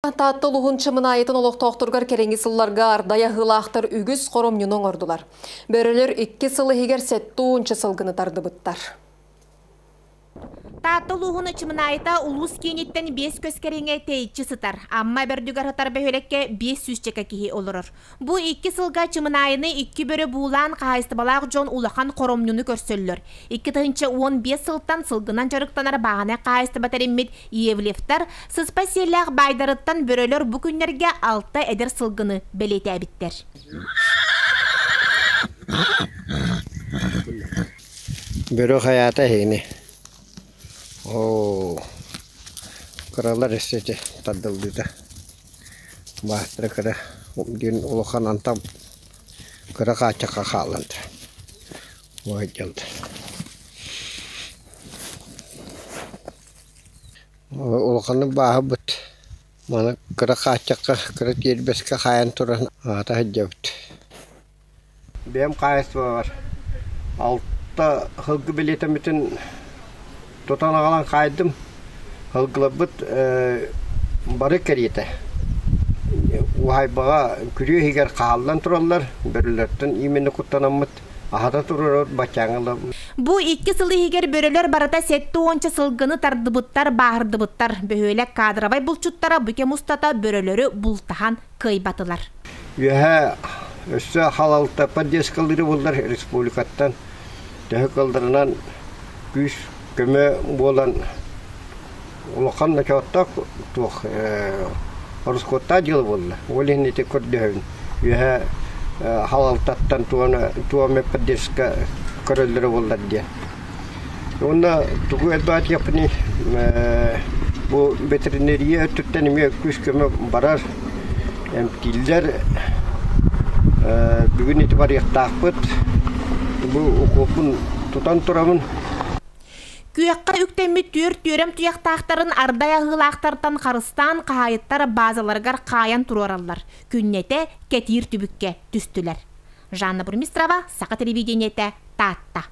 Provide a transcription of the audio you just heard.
Таатта улууһун Чымынаайытын олохтоохторугар кэлиҥҥи сылларга ардай аһыылаахтар үгүс хоромньуну оҥордулар. Бөрөлөр 2 сыл иһигэр 70 сылгыны тардыбыттар. Таатта улууһун Чымынаайыта улуус кииниттэн 5 көс кэриҥэ тэйиччи сытар. Амма бөрдүгэр сытар бөһүөлэккэ 500 киһи олорор. Бу 2 сылга Чымынаайыны 2 бөрө буулаан хаһаайыстыбалаах дьон улахан хоромньуну көрсөллөр. 2015 сылтан сылгынан дьарыктанар бааһынай хаһаайыстыба тэриммит Иевлевтар сыспай сиэллээх баайдарыттан бөрөлөр бу күннэргэ 6 эдэр сылгыны бэлиэтээбиттэр. Бөрө хайаата эһигини. Оо, кыралар өссө тардыллыыта. Баастара кыра диэн улахан антан кыра хааччахха хаалланта. Уһайдьалта. Улаханнык бааһырбыт. Маны кыра хааччахха, кыра тиэрбэскэ хаайан туран аата сылдьабыт. Бэйэм хаһаайыстыбабар 6 сылгы билиэтэммитин тутан аҕалан хаайдым. Сылгыларбыт бары кэриэтэ уһаайбаҕа күрүө иһигэр хааллан тураллар. Бөрөлөртөн именно куттанаммыт аһата турар баччааҥҥа ыла. Бу 2 сыл иһигэр бөрөлөр барыта 70 сылгыны тардыбыттар, бааһырдыбыттар. Бөһүөлэк кадровай булчуттара бу кэм устата бөрөлөрү бултаһан кыайбатылар. Үөһэ өссө халалта поддержкалыыры буллар республикаттан төһө кылдарынан күүс көмө буолан улахан ночооттоох туох ороскуоттаах дьыала буолла. Ол иһин ити көрдөһөбүн. Үөһэ халалтаттан туома поддержка көрөллөрө буоллар диэн. Уонна тугу элбээтиэхпиний бу ветеринария өттүттэн эмиэ күүс-көмө барар, эмтииллэр. Бүгүн ити барыахтаахпыт. Бу укуоппун тутан турабын. Күөххэ үктэммит түөрт түөрэм туйахтаахтарын ардай аһыылаахтартан харыстаан хаһаайыттар базаларыгар хаайан туруораллар. Күннэтэ кэтиир түбүккэ түстүлэр. Жанна Бурмистрова, Саха телевидениетэ, Таатта.